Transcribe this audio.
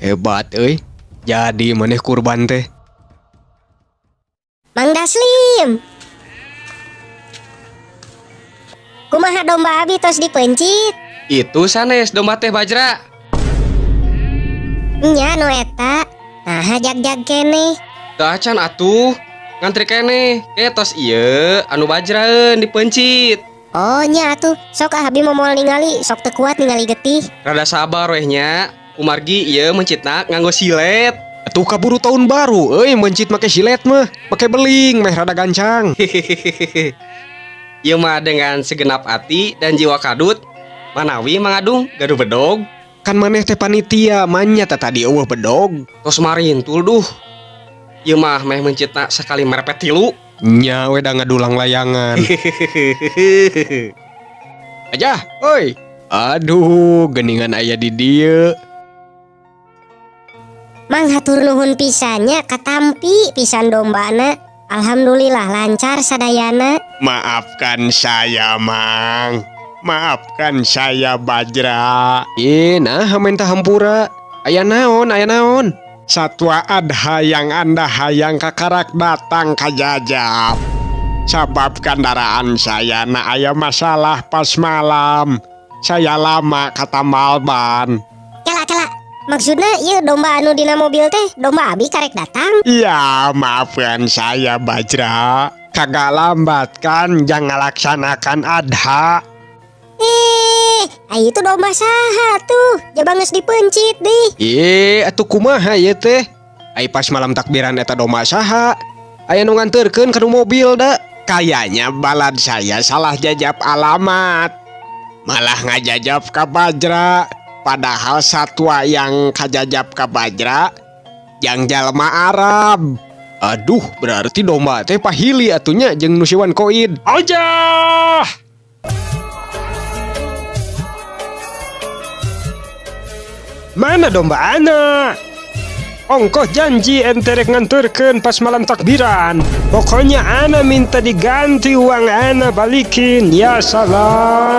Hebat euy. Jadi maneh kurban teh. Mang Daslim. Kumaha domba abi tos dipeuncit? Itu sanes domba teh Bajra. Nya nu eta. Nah, jag-jag keneh. Teu acan atuh. Ngantri keneh. Ke tos ieu anu Bajraeun dipeuncit. Oh nya atuh, sok ah abi moal ningali, sok teu kuat ningali getih. Rada sabar weh nya. Kumargi ieu meuncitna nganggo silet. Atuh kaburu tahun baru euy meuncit make silet mah. Make beling meh rada gancang. Ieu mah dengan segenap hati dan jiwa kadut manawi mangadung gaduh bedog. Kan maneh teh panitia manya teh tadi euweuh bedog. Tos marintul duh. Ieu mah meh meuncitna sakali merepet tilu. Nya we da ngadulang layangan. Aja, oi. Aduh, geningan aya di dieu. Mang, hatur nuhun pisan nya, katampi pisan dombana. Alhamdulillah lancar sadayana. Maafkan saya, Mang. Maafkan saya, Bajra. Ih, nah minta hampura. Aya naon, aya naon? Satwa adha yang anda hayang kakarak datang kajajap. Sabab kendaraan saya na aya masalah pas malam. Saya lama kata Malban. Kela kela. Maksudna ieu domba anu dina mobil teh domba abi karek datang? Iya, maafkan saya, Bajra. Kagak lambat kan jangan laksanakan adha. Eh, ai itu domba saha tuh? Jaba geus dipeuncit deh. Ih, atuh kumaha ieu teh? Ai pas malam takbiran eta domba saha? Aya nu nganterkeun kana mobil da. Kayaknya balad saya salah jajap alamat. Malah ngajajap ke Bajra. Padahal satwa yang kajajap ke Bajra yang jalma Arab. Aduh, berarti domba teh pahili atunya jeung nu siwan koid. Ojah! Mana domba ana? Ongkoh janji ente rek nganterkeun pas malam takbiran. Pokoknya ana minta diganti uang ana balikin. Ya salam.